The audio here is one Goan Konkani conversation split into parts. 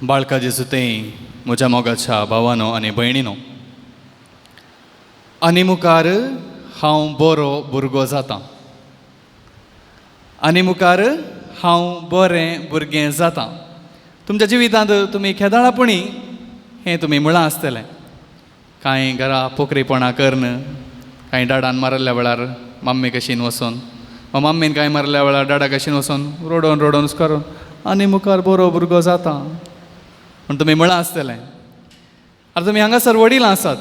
बाळका जेजू तें म्हज्या मोगाच्या भावानो आनी भयणीनो, आनी मुखार हांव बरो भुरगो जाता, आनी मुखार हांव बरें भुरगें जाता. तुमच्या जिवितांत तुमी खेदाळापणी हें तुमी म्हळां आसतलें. कांय घरा पोखरीपणां करन, कांय डाडान मारल्या वेळार मम्मी कशीन वचोन, वा मम्मीन कांय मारल्या वेळार डाडा कशीन वचोन रडोन रडोन करून आनी मुखार बरो भुरगो जाता म्हूण तुमी म्हळां आसतलें. आतां तुमी हांगासर वडिलां आसात,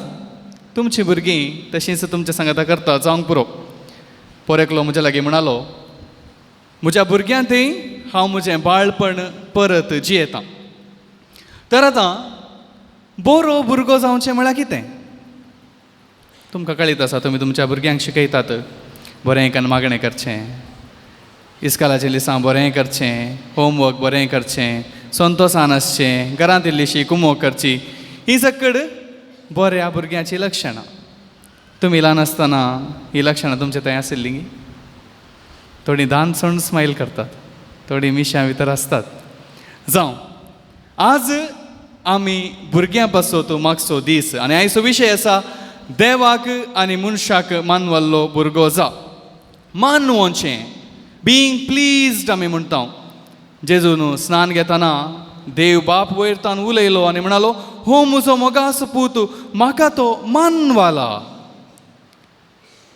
तुमचीं भुरगीं तशींच तुमच्या सांगाता करता जावंक पुरो. पोर एकलो म्हज्या लागीं म्हणालो, म्हज्या भुरग्यांतय हांव म्हजें बाळपण परत जियेतां. तर आतां बरो भुरगो जावचें म्हळ्यार कितें? तुमकां कळीत आसा, तुमी तुमच्या भुरग्यांक शिकयतात बरें कन्न मागणें करचें, इस्कालाचें लिसांव बरें करचें, होमवर्क बरें करचें, संतोसान आसचें, घरांत इल्लीशी कुमोक करची. ही सकड बऱ्या भुरग्याचीं लक्षणां. तुमी ल्हान आसतना हीं लक्षणां तुमचे थंय आशिल्लीं? थोडीं दान सोण स्मायल करतात, थोडीं मिश्यां भितर आसतात. जावं, आज आमी भुरग्यां पासत मागचो दीस आनी आयचो विशय आसा देवाक आनी मनशाक मानवल्लो भुरगो जा. मानवचें, बिईंग प्लीज्ड आमी म्हणटा. जेजून स्नान घेतना देव बाप वयर तान उलयलो आनी म्हणालो, हो म्हजो मोगास पूत, म्हाका तो मानवाला.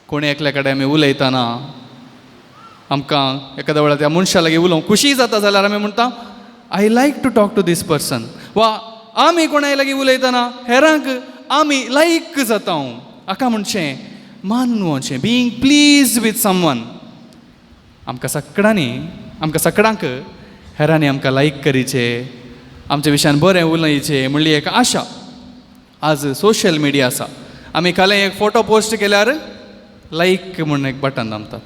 कोणी एकल्या कडेन आमी उलयतना आमकां एखाद्या वेळार त्या मनशा लागीं उलोवंक खुशी जाता जाल्यार आमी म्हणटा, I like to talk to this person. वा आमी कोणाय लागीं उलयतना हेरांक आमी लायक जाता. हाका म्हणचें मानवचें, बिईंग प्लीज्ड विथ समवन. आमकां सगळ्यांनी, आमकां सगळ्यांक हेरांनी आमकां लायक करीचे, आमच्या विशयान बरें उलयचें म्हणली एक आशा. आज सोशल मिडिया आसा, आमी खालें एक फोटो पोस्ट केल्यार लायक म्हूण एक बटन दामतात.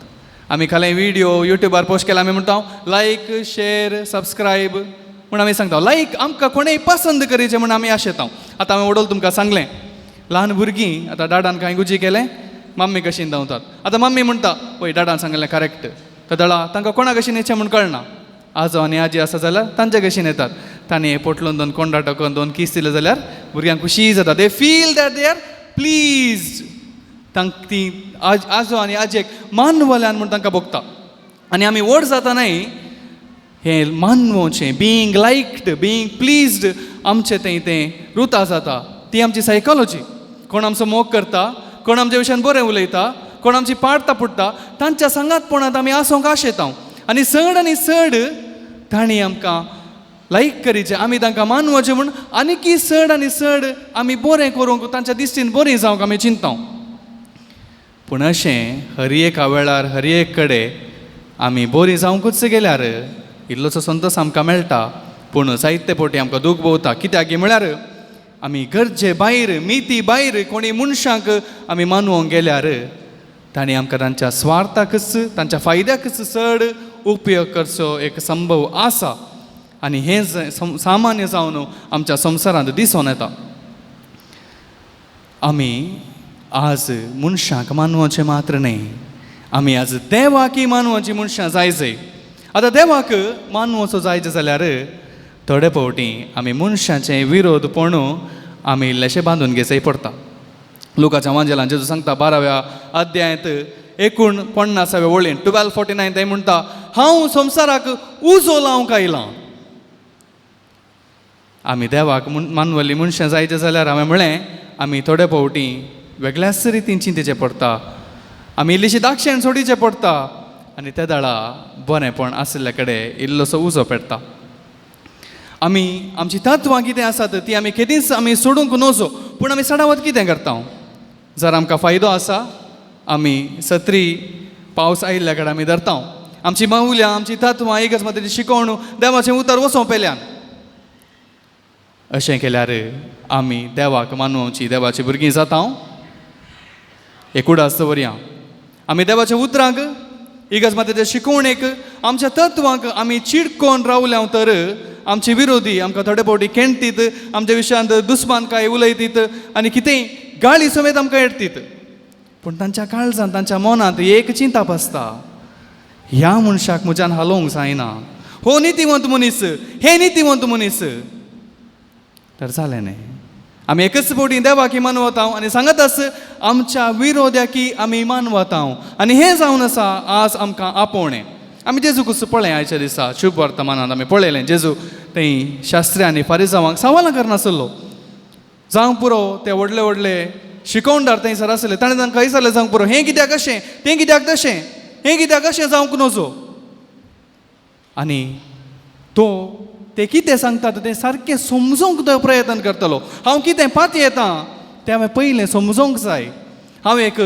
आमी खालें व्हिडियो युट्यूबार पोस्ट केल्यार आमी म्हणटा लायक, शेर, सबस्क्रायब म्हूण आमी सांगता. लायक आमकां कोणेय पसंद करीचें म्हूण आमी आशेता. आतां हांवें वडोल तुमकां सांगलें, ल्हान भुरगीं आतां डाडान कांय गुजी केलें मम्मी कशीन धांवतात. आतां मम्मी म्हणटा, पळय डाडान सांगलें करेक्ट. तर तांकां कोणा कशीन येचें म्हूण कळना. आजो आनी आजी आसा जाल्यार तांचे कशीन येतात. तांणी पोटलून दोन कोंडा टाकून दोन कीस दिले जाल्यार भुरग्यांक खुशी जाता. They feel that they are pleased. तांकां ती आजो आनी आजयेक मानवल्यान म्हूण तांकां भोगता. आनी आमी व्हड जाता न्हय, हें मानवचें, बिईंग लायक्ड, बिईंग प्लीज्ड आमचें तें तें रुता जाता. ती आमची सायकोलॉजी. कोण आमचो मोग करता, कोण आमच्या विशयान बरें उलयता, कोण आमची पाड तापुडटा, तांच्या सांगातपणांत आमी आसोंक आशेता. आनी चड आनी चड तांणी आमकां लायक करीचें, आमी तांकां मानवचें म्हूण आनीकी चड आनी चड आमी बरें करूंक, तांच्या दिश्टीन बरीं जावंक आमी चिंतता. पूण अशें हर एका वेळार हर एक कडेन आमी बरीं जावंकूच गेल्यार इल्लोसो संतोश आमकां मेळटा, पूण जायते फावटी आमकां दूख भोवता. कित्याक म्हळ्यार आमी गरजे भायर, मिती भायर कोणी मनशांक आमी मानवंक गेल्यार तांणी आमकां तांच्या स्वार्थाकच, तांच्या फायद्याकच चड उपयोग करचो एक संभव आसा. आनी हें सामान्य जावन आमच्या संवसारांत दिसून येता. आमी आज मनशांक मानवचें मात्र न्हय, आमी आज देवाकय मानवची मनशां जाय जाय. आतां देवाक मानवचो जायचे जाल्यार थोडे फावटी आमी मनशाचें विरोधपण आमी इल्लेशें बांदून घेवचें पडटा. लुकाच्या वांजेलान जेजू सांगता 12व्या अध्यायांत 49व्या वळीन 12:49 थंय म्हणटा, हांव संवसाराक उजो लावंक आयलां. आमी देवाक मानवल्ली मनशां जायचे जाल्यार हांवें म्हळें आमी थोडे फावटी वेगळ्याच रितीन चिंतेचें पडटा, आमी इल्लीशी दाक्षेण सोडीचें पडटा आनी त्या दाळा बरेंपण आशिल्ल्या कडेन इल्लोसो उजो पेडटा. आमी आमची तत्वां कितें आसात ती आमी केदींच आमी सोडूंक नजो, पूण आमी सडावत कितें करता? जर आमकां फायदो आसा आमी सत्री पावस आयिल्ल्या कडेन आमी धरता. आमची मावल्या, आमची तत्वां एकच मातयेची शिकवण देवाचें उतर वचों पेल्यान. अशें केल्यार आमी देवाक मानवची देवाची भुरगीं जाता. एक उडास दवरया, आमी देवाच्या उतरांक, इगर्ज मातेच्या शिकवणेक, आमच्या तत्वांक आमी चिडकोन रावल्या तर आमचे विरोधी आमकां थोडे फावटी केणटीत, आमच्या विशयांत दुस्मान काय उलयतीत आनी कितेंय गाळी समेत आमकां येडतीत. पूण तांच्या काळजांत, तांच्या मनांत एक चिंताप आसता, ह्या मनशाक म्हज्यान हालोवंक जायना, हो नितीवंत मनीस, हे नितीवंत मनीस. तर जालें न्ही. आमी एकच फावटी देवाक मानवता आनी सांगत आस आमच्या विरोध्याकी आमी मानवता. आनी हें जावन आसा आज आमकां आपोवणें. आमी जेजूकूच पळय आयच्या दिसा शुभ वर्तमानांत आमी पळयलें जेजू थंय शास्त्री आनी फारिजावांक सवालां करनासलो. जावंक पुरो ते व्हडले व्हडले शिकवणदार थंयसर आसले, ताणें तांकां विचारलें जावंक पुरो हें कित्याक अशें, तें कित्याक तशें, हें कित्याक अशें जावंक नजो. आनी तो ते कितें सांगतात तें सारकें समजूंक तो प्रयत्न करतलो. हांव कितें पाती येता तें हांवें पयलें समजूंक जाय. हांव एक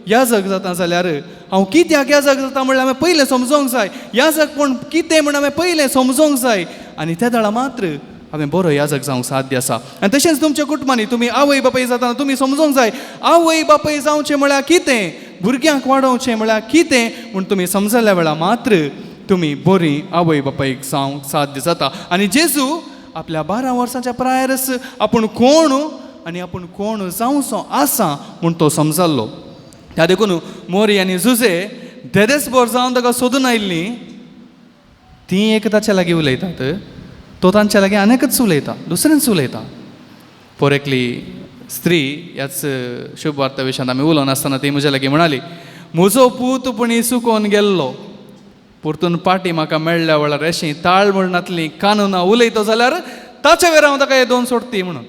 याजक जाता जाल्यार हांव कित्याक याजक जाता म्हणल्यार हांवें पयलें समजूंक जाय. याजक पूण कितें म्हण हांवें पयलें समजूंक जाय आनी त्या दळा मात्र हांवें बरो याजक जावंक साध्य आसा. आनी तशेंच तुमच्या कुटुंबांनी तुमी आवय बापाय जातना तुमी समजूंक जाय आवय बापाय जावचें म्हळ्यार कितें, भुरग्यांक वाडोवचें म्हळ्यार कितें म्हूण तुमी समजल्या वेळार मात्र तुमी बरी आवय बापायक जावंक साध्य जाता. आनी जेजू आपल्या 12 वर्सांच्या प्रायरच आपूण कोण आनी आपूण कोण जावचो आसा म्हूण तो समजल्लो. त्या देखून मोरी आनी जुजे देदेस बोर जावन ताका सोदून आयिल्लीं तीं एक ताच्या लागीं उलयतात, तो तांच्या लागीं आनीकच उलयता, दुसरेंच उलयता. पोर एकली स्त्री ह्याच शुभ वार्ता विशयांत आमी उलोवन आसतना ती म्हज्या लागीं म्हणाली, म्हजो पूत पुणी चुकोन गेल्लो, परतून पाटी म्हाका मेळ्ळ्या वेळार अशी ताळ म्हणनातली कानुना उलयतो जाल्यार ताच्या वेळार हांव ताका हे दोन सोडती म्हणून.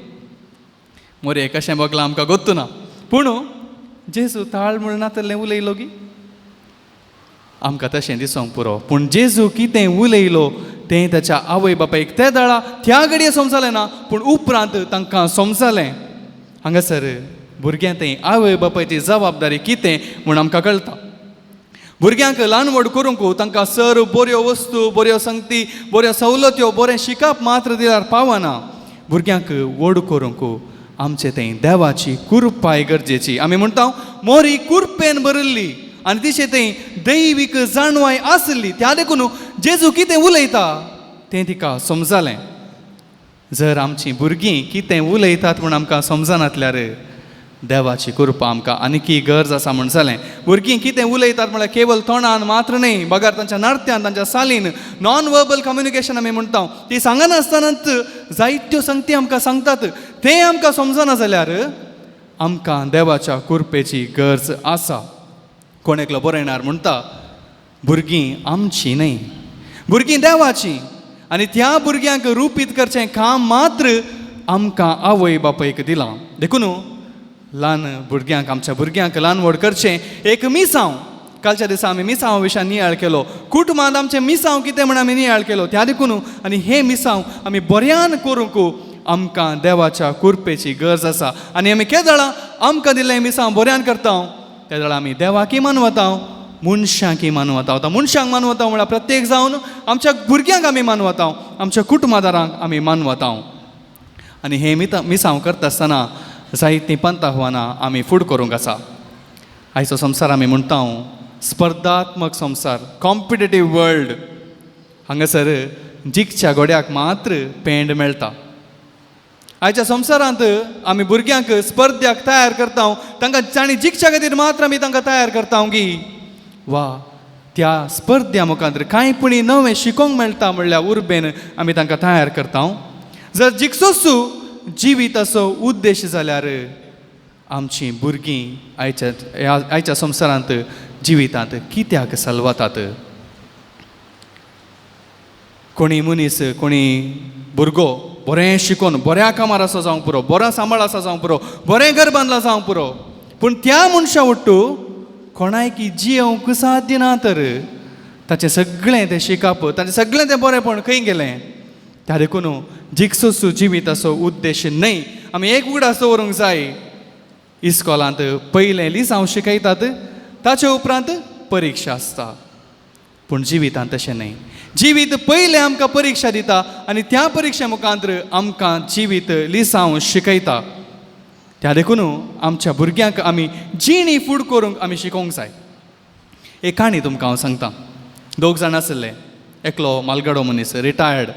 मोरे कशें बगलां आमकां गोत्तू ना, पूण जेजू ताळ म्हणनातलें उलयलो की आमकां तशें दिसोंक पुरो. पूण जेजू कितें उलयलो तें ताच्या आवय बापायक ते दळा त्या घडये समजलें ना, पूण उपरांत तांकां समजलें. हांगासर भुरग्यां थंय आवय बापायची जबाबदारी कितें म्हूण आमकां कळटा. भुरग्यांक ल्हान व्हड करूंक तांकां सर बऱ्यो वस्तू, बऱ्यो संगती, बऱ्यो सवलत्यो, बरें शिकप मात्र दिल्यार पावना. भुरग्यांक व्हड करूंक आमचे थंय देवाची कुरपाय गरजेची. आमी म्हणटा मोरी कुरपेन भरिल्ली आनी तिचे थंय दैवीक जाणवाय आसली, त्या देखून जेजू कितें उलयता तें तिका समजलें. जर आमचीं भुरगीं कितें उलयतात म्हूण आमकां समजनातल्यार देवाची कृपा आमकां आनीकी गरज आसा म्हूण जालें. भुरगीं कितें उलयतात म्हळ्यार केवल तोंडान मात्र न्हय, बगर तांच्या नार्त्यान, तांच्या सालीन, नॉन वर्बल कम्युनिकेशन आमी म्हणटा, ती सांगनासतनाच जायत्यो संगती आमकां सांगतात, तें आमकां समजना जाल्यार आमकां देवाच्या कृपेची गरज आसा. कोण एकलो बरयणार म्हणटा, भुरगीं आमचीं न्हय, भुरगीं देवाचीं, आनी त्या भुरग्यांक रुपीत करचें काम मात्र आमकां आवय बापायक दिलां. देखून ल्हान भुरग्यांक, आमच्या भुरग्यांक ल्हान व्हड करचें एक मिसांव. कालच्या दिसा आमी मिसांव विशयान नियाळ केलो, कुटुंबांत आमचें मिसांव कितें म्हण आमी नियाळ केलो. त्या देखून आनी हें मिसांव आमी बऱ्यान करूंक आमकां देवाच्या कुरपेची गरज आसा. आनी आमी केदळां आमकां दिल्लें मिसांव बऱ्यान करता, त्या वेळार आमी देवाकी मानवता, मनशांकी मानवता. आतां मनशांक मानवता म्हळ्यार प्रत्येक जावन आमच्या भुरग्यांक आमी मानवता, आमच्या कुटुंबादारांक आमी मानवता. आनी हें मिसांव करता आसतना जायतीं पंताहवानां आमी फूड करूंक आसा. आयचो संवसार आमी म्हणटा स्पर्धात्मक संवसार, कॉम्पिटेटीव वर्ल्ड. हांगासर जिखच्या घोड्याक मात्र पेंड मेळटा. आयच्या संवसारांत आमी भुरग्यांक स्पर्ध्याक तयार करता, तांकां तांणी जिखच्या खातीर मात्र आमी तांकां तयार करता की वा त्या स्पर्ध्या मुखार कांय पुणी नवें शिकोवंक मेळटा म्हणल्यार उर्बेन आमी तांकां तयार करता. जर जिखचोच जिविताचो उद्देश जाल्यार आमचीं भुरगीं आयच्या संवसारांत जिवितांत कित्याक सलवतात? कोणी मनीस, कोणी भुरगो बरें शिकोवन बऱ्या कामार आसा जावंक पुरो, बरो सांबाळ आसा जावंक पुरो, बरें घर बांदलां जावंक पुरो, पूण त्या मनशा वट्टू कोणायकी जियोवंक साध्य ना तर ताचें सगळें तें शिकप, ताचें सगळें तें बरेंपण खंय गेलें? त्या देखून जिखसोसो जिविताचो उद्देश न्हय. आमी एक उगडास दवरूंक जाय, इस्कॉलांत पयलें लिसांव शिकयतात, ताचे उपरांत परिक्षा आसता, पूण जिवितांत तशें न्हय. जिवीत पयलें आमकां परिक्षा दिता आनी त्या परिक्षे मुखांत आमकां जिवीत लिसांव शिकयता. त्या देखून आमच्या भुरग्यांक आमी जिणी फूड करूंक आमी शिकोवंक जाय. एक काणी तुमकां हांव सांगता. दोग जाण आशिल्ले, एकलो मालगाडो मनीस रिटायर्ड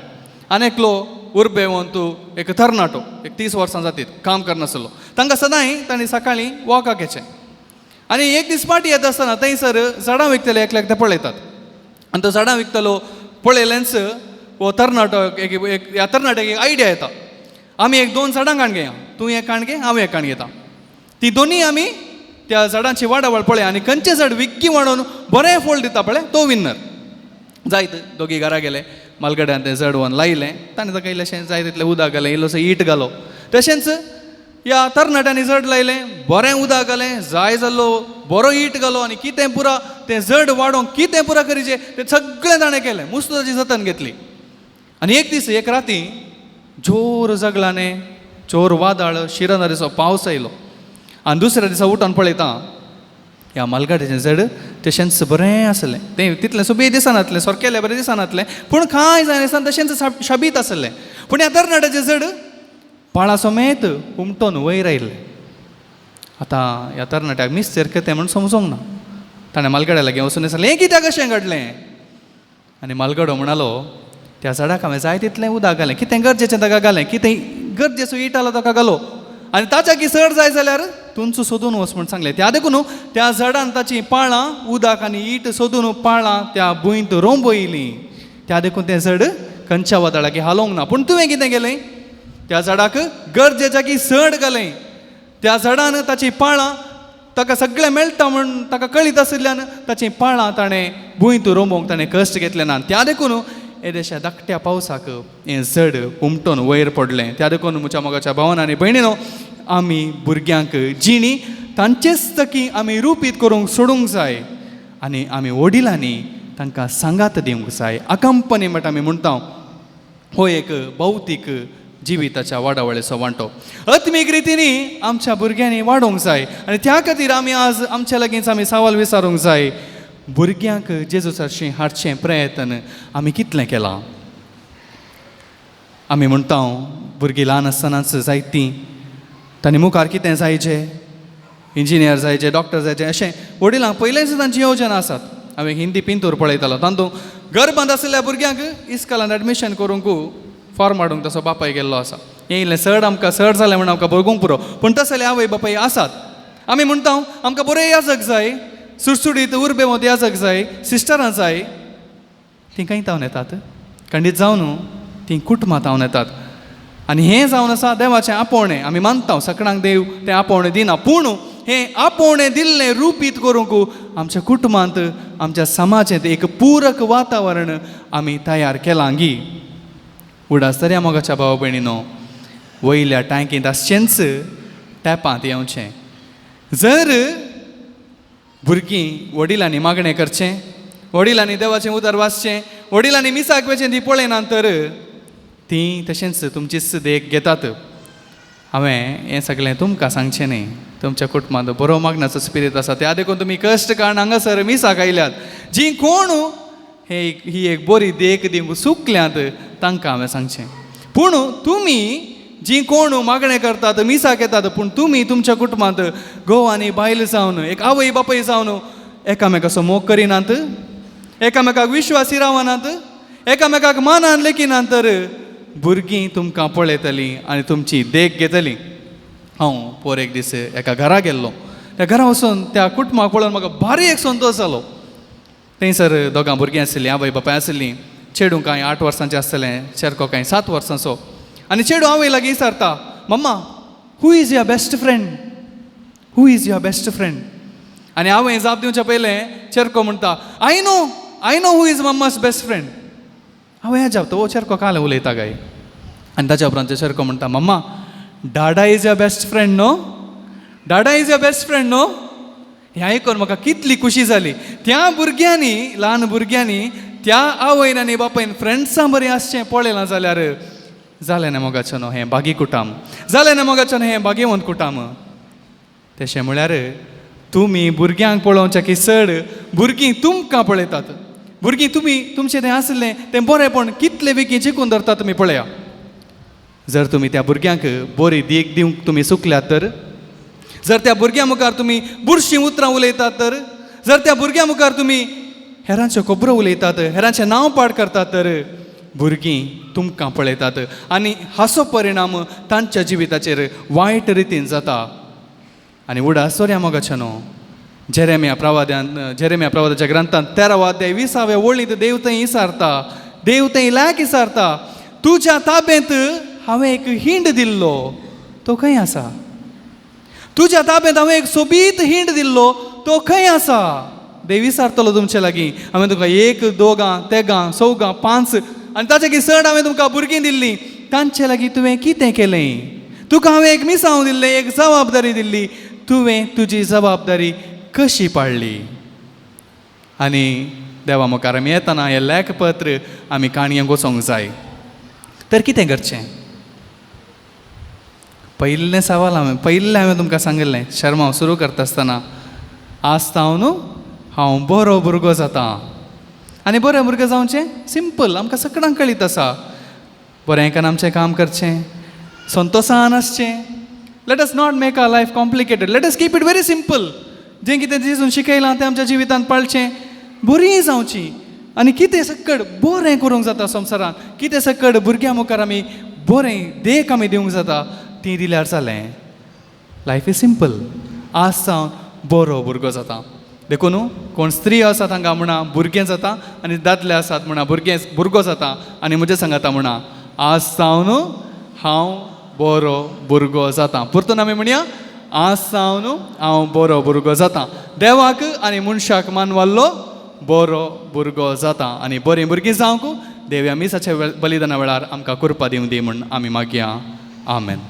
आनी एकलो उर्बेवंत एक तरणाटो, एक 30 वर्सां जातीत काम करनासलो. तांकां सदांय तांणी सकाळीं वॉकाक येचें आनी एक दीस पाटी येता आसतना थंयसर झाडां विकतले एकल्याक ते पळयतात आनी तो झाडां विकतलो पळयलेंच हो तरणाटो एक ह्या तरणाट्याक एक आयडिया येता. आमी एक दोन झाडां काण घेया, तूं एक काण घे, हांव एक काण घेता. ती दोनी आमी त्या झाडांची वाडावळ पळय आनी खंयचें झाड विक्की वाडोवन बरें फळ दिता पळय तो विन्नर. जायत दोगी घरा गेले, मालगड्यान तें झाड व्हरून लायलें, ताणें ताका इल्लेशें जाय तितलें उदक घालें, इल्लोसो ईट घालो. तशेंच ह्या तरणाट्यांनी झड लायलें, बरें उदक घालें, जाय जाल्लो बरो ईट घालो आनी कितें पुरा तें झड वाडोवंक कितें पुरा करीचें तें सगळें ताणें केलें, मुस्त ताची जतन घेतली. आनी एक दीस एक राती जोर जगलाने जोर वादळ शिरनरेचो पावस आयलो आनी दुसऱ्या दिसा उठून पळयता ह्या मालगाड्याचें झड तशेंच बरें आसलें, तें तितलें सोबीत दिसनासलें, सारकेलें बरें दिसनासलें, पूण कांय जायनासतना तशेंच शाबीत आसलें. पूण ह्या तरणाट्याचें झड पाळां समेत उमटोन वयर आयिल्लें. आतां ह्या तरणाट्याक मिस्तेर कितें म्हूण समजोंक ना. ताणें मालगड्या लागीं वचून सांगलें, हें कित्याक अशें घडलें? आनी मालगडो म्हणालो, त्या झाडाक हांवें जाय तितलें उदक घालें, कितें गरजेचें ताका घालें, कितें गरजेचो it आलो ताका घालो, आनी ताच्या चड जाय जाल्यार तुमचो सोदून वच म्हूण सांगलें. त्या देखून त्या झाडान ताचीं पाळां उदक आनी it सोदून पाळां त्या भुंयंत रोंबयलीं. त्या देखून तें झड खंयच्या वादळाक हालोवंक ना. पूण तुवें कितें केलें? त्या झाडाक गरजेच्या की चड घालें. त्या झाडान ताचीं पाळां ताका सगळें मेळटा म्हूण ताका कळीत आशिल्ल्यान ताचीं पाळां ताणें भुंयंत रोंबोवंक ताणें कश्ट घेतले ना. त्या देखून येदेशा धाकट्या पावसाक हें झड उमटून वयर पडलें. त्या देखून म्हज्या मोगाच्या भावान आनी भयणीनो, आमी भुरग्यांक जिणी तांचेच तकी आमी रुपीत करूंक सोडूंक जाय आनी आमी वडिलांनी तांकां सांगात दिवंक जाय. अकंपनीमेंट आमी म्हणटा, हो एक भौतीक जिविताच्या वाडावळीचो वांटो. आत्मीक रितीनी आमच्या भुरग्यांनी वाडोवंक जाय आनी त्या खातीर आमी आज आमच्या लागींच आमी सवाल विचारूंक जाय, भुरग्यांक जेजू सरशी हाडचें प्रयत्न आमी कितलें केलां? आमी म्हणटा भुरगीं ल्हान आसतनाच जायतीं तांणी मुखार कितें जायचें, इंजिनियर जायचें, डॉक्टर जायचें, अशें वडिलांक पयलेंच तांची योजना आसात. हांवें हिंदी पिंतूर पळयतालो, तातूंत गर्भांत आशिल्ल्या भुरग्यांक इस्कॉलांत एडमिशन करूंक फॉर्म हाडूंक तसो बापाय गेल्लो आसा. हें इल्लें चड आमकां चड जालें म्हूण आमकां भोगूंक पुरो, पूण तसले आवय बापाय आसात. आमी म्हणटा आमकां बरें याजक जाय, सुडसुडीत उर्बेवंत याजक जाय, सिस्टरां जाय. तीं खंय तावन येतात? खंडीत जावन तीं कुटुंबां तावन येतात. आनी हें जावन आसा देवाचें आपोवणें. आमी मानता सकडांक देव तें आपोवणें दिना, पूण हें आपोवणें दिल्लें रुपीत करूंक आमच्या कुटुंबांत आमच्या समाजांत एक पूरक वातावरण आमी तयार केलां गी. उडास तरी मोगाच्या भाव भयणीनो, वयल्या टांकींत आसचेंच टॅपांत येवचें. जर भुरगीं वडिलांनी मागणें करचें, वडिलांनी देवाचें उतर वाचचें, वडिलांनी मिसाक वचें ती पळयना तर तीं तशेंच तुमचीच देख घेतात. हांवें हें सगळें तुमकां सांगचें न्ही, तुमच्या कुटुंबांत बरो मागण्याचो स्पिरीत आसा, त्या देखून तुमी कश्ट काडून हांगासर मिसाक आयल्यात. जीं कोण हे ही एक बरी देख दिवंक चुकल्यात तांकां हांवें सांगचें. पूण तुमी जीं कोण मागणें करतात, मिसाक येतात, पूण तुमी तुमच्या कुटुंबांत घोव आनी बायल जावन एक आवय बापूय जावन एकामेकाचो मोग करिनात, एकामेकाक विश्वासी रावनात, एकामेकाक मानान लेखिनात तर भुरगीं तुमकां पळयतलीं आनी तुमची देख घेतलीं. हांव पोर एक दीस एका घरा गेल्लो, त्या घरा वचून त्या कुटुंबाक पळोवन म्हाका भारी एक संतोश जालो. थंयसर दोगां भुरगीं आशिल्लीं, आवय बापाय आशिल्लीं. चेडूं कांय 8 वर्सांचें आसतलें, चेरको कांय 7 वर्सांचो. आनी चेडूं आवय लागीं विचारता, mamma, who is your best friend, who is your best friend? आनी आवय जाप दिवच्या पयलें चेरको म्हणटा, I know who is mamma's best friend. हांवें ह्या जाप तो चेरको काल उलयता काय? आनी ताच्या उपरांत चेरको म्हणटा, mamma, dada is your best friend no, dada is your best friend no. हें आयकून म्हाका कितली खुशी जाली. त्या भुरग्यांनी, ल्हान भुरग्यांनी त्या आवयन आनी बापायन फ्रेंड्सां बरीं आसचें पळयलां जाल्यार जालें ना मोगाचें न्हू हें भागी कुटाम, जालें ना मोगाचें न्हू हें भागेवंत कुटाम. तशें म्हळ्यार तुमी भुरग्यांक पळोवचें की चड भुरगीं तुमकां पळयतात. भुरगीं तुमी तुमचें तें आसलें तें बरेंपण कितले बेगीन जिखून धरता तुमी पळया. जर तुमी त्या भुरग्यांक बरी देख दिवंक तुमी चुकल्यात तर, जर त्या भुरग्यां मुखार तुमी बुरशीं उतरां उलयतात तर, जर त्या भुरग्यां मुखार तुमी हेरांच्यो खबरो उलयतात, हेरांचें नांव पाड करतात तर भुरगीं तुमकां पळयतात आनी हाचो परिणाम तांच्या जिविताचेर वायट रितीन जाता. आनी उडास चोरया मोगाचें न्हू, जेरेमिया प्रवादाच्या ग्रंथांत 13 अध्याय 20 वळींत देव थंय विचारता, देव थंय लायक विचारता, तुज्या ताब्यांत हांवें एक हिंड दिल्लो, तो खंय आसा? तुज्या ताब्यांत हांवें एक सोबीत हिंड दिल्लो, तो खंय आसा? देव विचारतलो तुमचे लागीं, हांवें तुमकां एक, दोगां, तेगां, चवगां, पांच आनी ताचे चड हांवें तुमकां भुरगीं दिल्लीं, तांचे लागीं तुवें कितें केलें? तुका हांवें एक मिसांव दिल्लें, एक जबाबदारी दिल्ली, तुवें तुजी जबाबदारी कशी पाळ्ळी? आनी देवा मुखार आमी येतना हें लेखपत्र आमी काणयेक वचोंक जाय. तर कितें करचें? पयलें सवाल हांवें, पयलें हांवें तुमकां सांगिल्लें शर्मांव सुरू करता आसतना, आज हांव न्हू हांव बरो भुरगो जाता. आनी बरें भुरगें जावचें सिंपल, आमकां सगळ्यांक कळीत आसा. बरें आमचें काम करचें, संतोसान आसचें. Let us not make our life complicated, let us keep it very simple. जें कितें जेजून शिकयलां तें आमच्या जिवितांत पाळचें, बरीं जावचीं. आनी कितें सकट बरें करूंक जाता संवसारांत, कितें सकट भुरग्यां मुखार आमी बरें देख आमी दिवंक जाता, ती दिल्यार जालें. Life is simple. आज सावन बरो भुरगो जाता. देखून कोण स्त्री आसात हांगा म्हणा भुरगें जाता, आनी दादले आसात म्हणा भुरगें भुरगो जाता, आनी म्हजें सांगाता म्हणा आज सावन हांव बरो भुरगो जाता. परतून आमी म्हणया, आज सावन हांव बरो भुरगो जाता. देवाक आनी मनशाक मानवाल्लो बरो भुरगो जाता. आनी बरीं भुरगीं जावंक देव ह्या मिसाच्या बलिदाना वेळार आमकां कृपा दिवं दी म्हूण आमी मागया. आमेन.